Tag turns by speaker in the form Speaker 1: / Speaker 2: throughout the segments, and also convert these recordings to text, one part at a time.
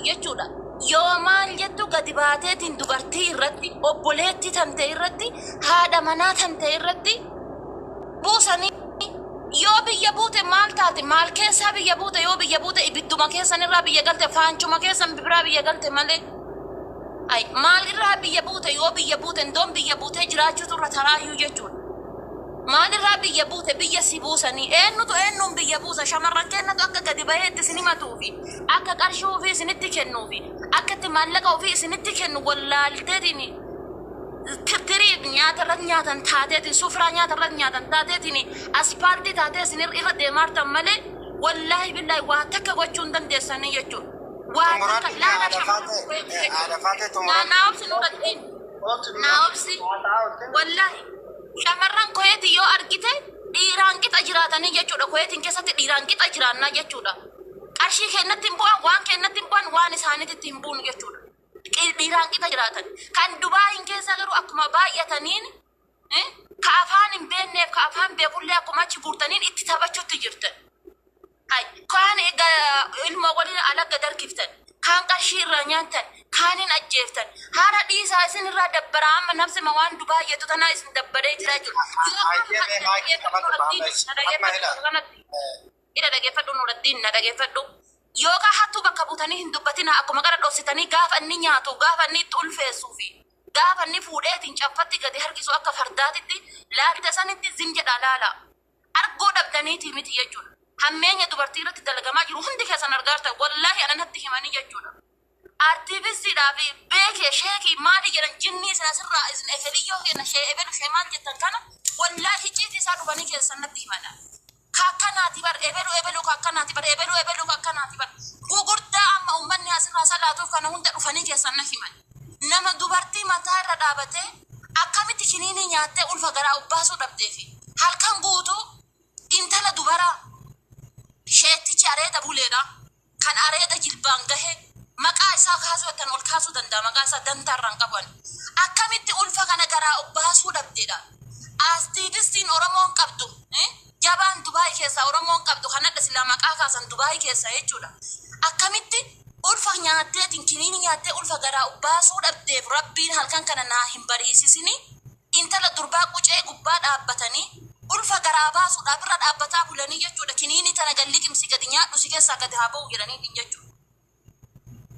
Speaker 1: jechuudha. Yoo maal jettu gadi baateetiin dubartii irratti, obboleettii tante irratti, haadha manaa tante irratti buusanii. Yoo biyya buute maal taate? Maal keessaa biyya buute? Yoo biyya buute ibidduma keessan irraa biyya galte, faanchuma keessan biraa biyya galte malee. Ay, maal irraa biyya buute? Yoo biyya buute indoon biyya buutee jiraachuutu irra taraayyuu jechuudha. Maal irraa biyya buute? Biyya si buusanii eenyutu eenyuun biyya buusa? Shamarran kennatu akka gadi baheetti isin himatuufi, akka qarshii ofii isinitti kennuufi, akka itti maallaqa ofii isinitti kennu wallaalteetiin, tirtirii nyaata irratti nyaatan taateetiin, sufuraa nyaata irratti nyaatan taateetiin, aspaaltii taatee isin irra deemaartan malee, wallaahi billaahi waa takka gochuu hin dandeessanii jechuudha. Waa takka
Speaker 2: Xumuraatti
Speaker 1: laala
Speaker 2: haadha
Speaker 1: shamarran
Speaker 2: faatee haadha faatee
Speaker 1: naa
Speaker 2: xumuraatti.
Speaker 1: naa obsi, Nuuraddiin, naa obsi. Wallaahi shamarran Kuweeti yoo argite dhiiraan qixa jiraatanii jechuudha. Kuweetiin keessatti dhiiraan qixa jiraannaa jechuudha. Qarshii kennatti hin bu'an, waan kennatti hin bu'an, waan isaaniitti hin bu'un jechuudha. Dhiiraan qixa jiraatan. Kan Dubaayin keessa garuu akkuma baay'ataniin, ka afaan hin beekneef ka afaan beekullee akkuma achi guurtaniin itti taphachuutti jirtan. Hai, kaan egaa ilmoo waliin alaga darkiftan, kaan qarshii irraa nyaattan, kaanin ajjeeftan. Haara dhiisaa, isin irraa dabbaraa. Amma nafsima waan Dubaay jettu tanaa isin dabbaree jira jechuudha. Yoo
Speaker 2: Hayyee, maayikii qabadhu baamma
Speaker 1: na
Speaker 2: amma
Speaker 1: dhageeffadhu
Speaker 2: hila.
Speaker 1: kanatti. Ila dhageeffadhu, Nuraddiin, na dhageeffadhu. Yookaan hattuu bakka buutanii hin dubbatina. Akkuma gara dhoksitanii gaafa inni nyaatu, gaafa inni itti ulfeessuu fi gaafa inni fuudheetiin caffatti gadi harkisu akka fardaatitti laalte sanitti zim jedha laala. Arguu dhabdaniitii miti jechuudha. Hammeenya dubartii irratti dalagamaa jiru hundi keessan argaartan. Wallaahi ana natti himanii jechuudha. Artiivistiidhaa fi beekee sheekii maali jedhan, jinnii isin asirraa isin efeliyyoo kenna shee ebelu shee maal jettan kana, wallaahi icciitii isaa dhufanii keessan natti himana. Kakkanaati bar ebelu ebelu, kakkanaati bar ebelu ebelu, kakkanaati bar gugurdaa amma uummanni asirraa salaatuuf kana hunda dhufanii keessan na himan. Nama dubartii mataa irra dhaabatee akkamitti kiniinii nyaattee ulfa garaa ubbaasuu dhabdeefi halkan guutuu intala dubaraa sheettichi areeda buleedha. Kan areeda jilbaan gahe maqaa isaa kaasuu jettan ol kaasuu danda'a, maqaa isaa dantaa irraan qaban. Akkamitti ulfa kana garaa obbaasuu dhabdeedha. Astiivistiin Oromoon qabdu, jabaan Dubaay keessaa Oromoon qabdu kanadha silaa maqaa kaasan Dubaay keessa jechuudha. Akkamitti ulfa nyaatteetiin, kiniini nyaattee ulfa garaa obbaasuu dhabdeef Rabbiin halkan kana naa hin bariisisini. Intala durbaa qucee gubbaa dhaabbatanii ulfa garaa baasuudhaaf irra dhaabbataa bulanii jechuudha. Kiniini tana galli qimsi gadi nyaadhu si keessaa gadi haa ba'u jedhanii jechuudha.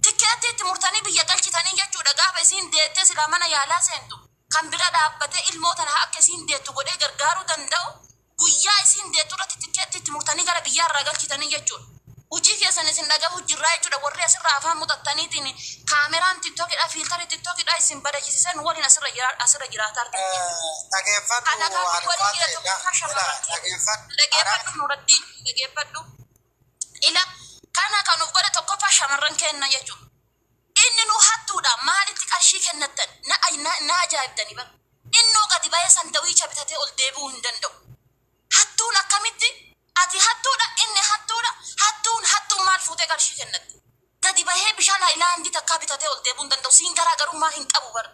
Speaker 1: Tikkeettii itti murtanii biyya galchitanii jechuudha. Gaafa isiin deettee silaa mana yaalaa seentu kan bira dhaabbatee ilmoo tana akka isiin deettu godhee gargaaruu danda'u guyyaa isiin deettu irratti tikkeettii itti murtanii gara biyyaa irraa galchitanii jechuudha. Hojii keessan isin dhagahu jirraa jechuudha. Warri asirraa afaan muxattaniitiin kaameraan TikTokidha, filterii TikTokidha isin badachisisan waliin asirra jiraataa argan.
Speaker 2: Dhageeffadhu
Speaker 1: Kana kan
Speaker 2: haadha
Speaker 1: waliin jira
Speaker 2: faatee
Speaker 1: tokkoffaa
Speaker 2: ila
Speaker 1: shamarran keenya.
Speaker 2: dhageeffadhu.
Speaker 1: Dhageeffadhu, Nuraddiin, dhageeffadhu. Ila kana kan uf godhe tokkoffaa shamarran kenna jechuudha. Inni nu hattuudha, maalitti qarshii kennattan? Na ajaa'ibdanii bara. Innuu gadi bahee sandawiicha bitatee ol deebi'uu hin danda'u. Hattuun akkamitti, ati hattuudha, inni hattuudha, hattuun hattuun maal fuutee qarshii kennatti? Gadi bahee bishaan haayilaandii takkaa bitatee ol deebi'uu hin danda'u. Siin garaagarummaa hin qabu bara.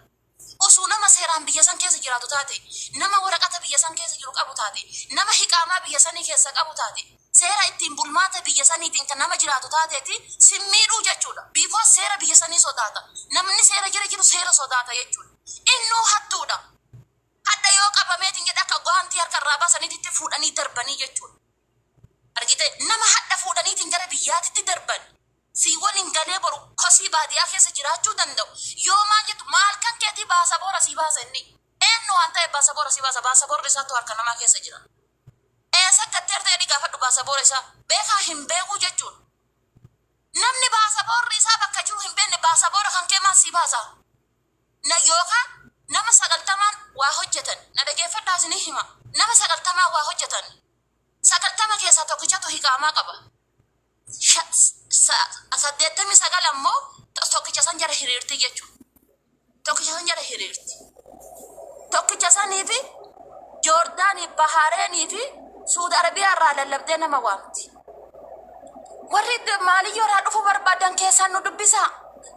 Speaker 1: Osoo nama seeraan biyya san keessa jiraatu taate, nama waraqata biyya san keessa jiru qabu taate, nama hiqaamaa biyya sanii keessa qabu taate, seera ittiin bulmaata biyya saniitiin kan nama jiraatu taateeti sin miidhuu jechuudha. Because seera biyya sanii sodaata. Namni seera jira jiru seera sodaata jechuudha. Innuu hattuudha. Hadha yoo qabameetiin jedha akka gaantii harka irraa baasaniitti fuudhanii darbanii jechuudha. Argite, nama hadha fuudhaniitiin gara biyyaatitti darban. Si waliin galee boru kosii baadiyyaa keessa jiraachuu danda'u. Yoo maal jettu, maal kan keetii baasaboora si baasa inni? Eenyu waan ta'eef baasaboora si baasa? Baasaboorri isaatu harka namaa keessa jira. Eessa gatteerta jedhii gaafadhu baasaboora isaa. Beekaa hin beekuu jechuudha. Namni baasaboorri isaa bakka jiru hin beekne baasaboora kan kee maal si baasa? Na yookaan nama 90n waa hojjetan. Na dhageeffadhaa, isinii hima. Nama 90n waa hojjetan. 90 keessaa tokkichatu hiqaamaa qaba. 89 ammoo tokkicha san jala hiriirti jechuudha. Tokkicha san jala hiriirti. Tokkicha sanii fi Joordaanii, Bahareenii fi Suudi Arabiyaa irraa lallabdee nama waamti. Warri maaliyyoo irraa dhufuu barbaadan keessaan nu dubbisaa.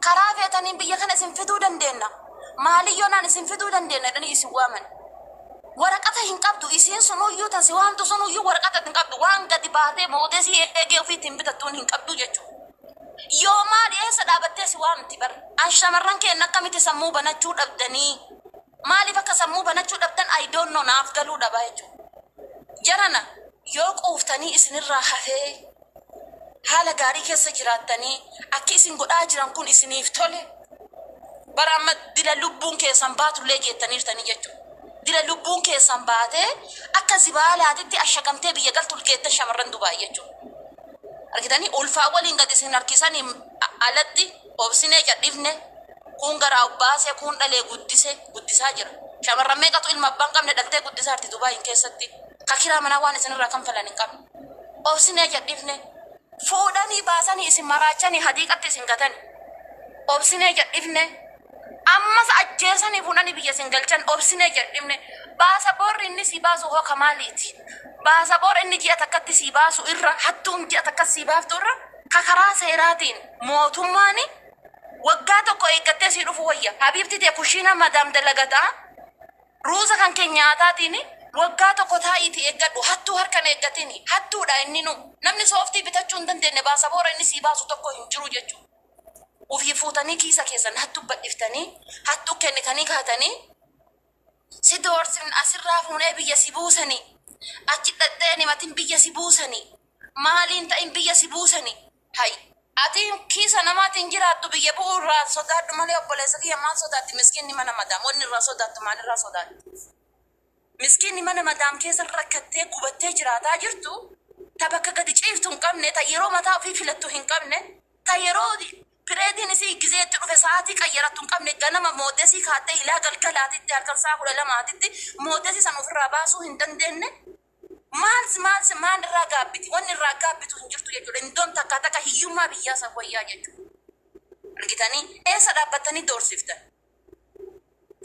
Speaker 1: Karaa feetaniin biyya kana isin fiduu dandeenya. Maaliyyoo naan isin fiduu dandeenya jedhanii isin waaman. Waraqata hin qabdu isiin sunuyyuu, tasi waamtu sunuyyuu waraqata hin qabdu, waan gadi baatee moodesii eegee ofiitti hin bitattuun hin qabdu jechuudha. Yoo maal eessa dhaabattee jettee si waamti bar. An shamarran keenya akkamitti sammuu banachuu dhabdanii? Maaliif akka sammuu banachuu dhabdan I don't know, naaf galuu dhabaa jechuudha. Jarana, yoo quuftanii isinirraa hafee haala gaarii keessa jiraattanii, akki isin godhaa jiran kun isiniif tole, bara amma dila lubbuun keessan baatullee geettaniirtanii jechuudha. Dila lubbuun keessan baatee akka zibaalaatitti ashagamtee biyya galtu geettan shamarran Dubaay jechuudha. Argitanii, ulfaa waliin gadi isin harkisanii alatti obsinee cadhifne, kun garaa obbaasee, kun dhalee guddise guddisaa jira. Shamarran meeqatu ilma abbaan qabne dhaltee guddisaa jirti Dubaayin keessatti? Ka kiraa manaa waan isinirraa kanfalan hin qabne. Obsinee cadhifne, fuudhanii baasanii isin maraachanii hadiiqatti isin gatani. Obsinee cadhifne, ammas ajjeesanii fuudhanii biyya isin galchan. Obsinee cadhifne, baasaboorri inni si baasu hoo kamaaliiti? Baasaboora inni ji'a takkatti si baasu irra, hattuun ji'a takkatti si baaftu irra, ka karaa seeraatiin mootummaan waggaa tokko eeggattee si dhufu wayya. Habiibti tee kushiina madaam dalagataa ruuza kan kee nyaataatiin waggaa tokko taa'iitii eeggadhu. Hattuu harkan eeggatini, hattuudha inni. Nu namni sooftii bitachuu hin dandeenye baasaboora inni sii baasu tokko hin jiru jechuudha. Ufii fuutanii kiisa keessan hattuu badhiftanii, hattuu kennitanii kaatanii, si doorsin, asirraa fuunee biyya si buusanii, achi dhadhee nimatin biyya si buusanii, maaliin ta'in biyya si buusanii. Hay, ati kiisa namaatiin jiraattu biyya bu'uu irraa sodaadhu malee, obboleessa kiyya, maal sodaatti miskiinni mana madaam? Wanni irraa sodaattu maal irraa sodaatti? Miskiinni mana madaam keessa rakkattee gubattee jiraataa jirtu, ta bakka gadi ciiftu hin qabne, ta yeroo mataa ofii filattu hin qabne, ta yeroo pireediin isii gizeetti dhufe sa'aatii qayyarattu hin qabne, ganama moodesii kaattee ilaa galgalaatitti, halkan sa'a 12tti moodesii san ofirraa baasuu hin dandeenye, maal maal maal irraa gaabbiti? Wanni irraa gaabbitu hin jirtu jechuudha. Indoom takka takka hiyyummaa biyyaa san wayyaa jechuudha. Argitanii, eessa dhaabbattanii doorsiftan?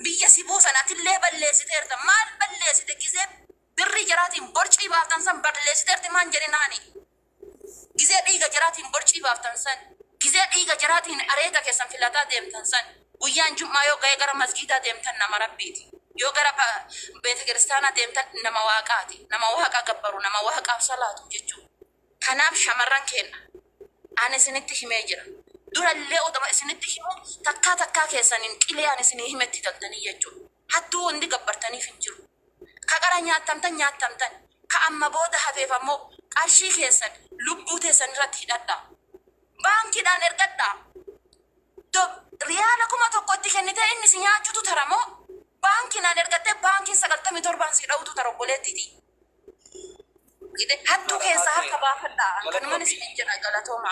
Speaker 1: Biyya si buusan, atillee balleessiteerta. Maal balleessite? Gizee birrii jaraatiin borcii baaftan san balleessiteerti maan jedhinaani? Gizee dhiiga jaraatiin borcii baaftan san, gizee dhiiga jaraatiin areeda keessan filataa deemtan san, guyyaan jum'aa yoo ga'e gara masgiidaa deemtan nama rabbiiti, yoo gara beeta kiristaanaa deemtan nama waaqaati, nama waaqa gabbaru, nama waaqaaf salaatu jechuudha. Kanaaf shamarran keenya, ani isinitti himee jira. Durallee oduma isinitti himu takkaa takkaa keessaniin qilee ani isinii himetti galtanii jechuudha. Hattuu hundi gabbartaniif hin jiru. Ka qara nyaattamtan nyaattamtan, ka amma booda hafeef ammoo qarshii keessan lubbuu teessan irratti hidhadhaa. Baankiidhaan ergadhaa. Riyaala 1000tti kennitee inni si nyaachuutu tara moo baankiidhaan ergattee baankiin 97n si dha'utu tara, obboleettiiti? Hattuu keessa harka baafadhaa. Kanumaan isiniin jedha, galatoomaa.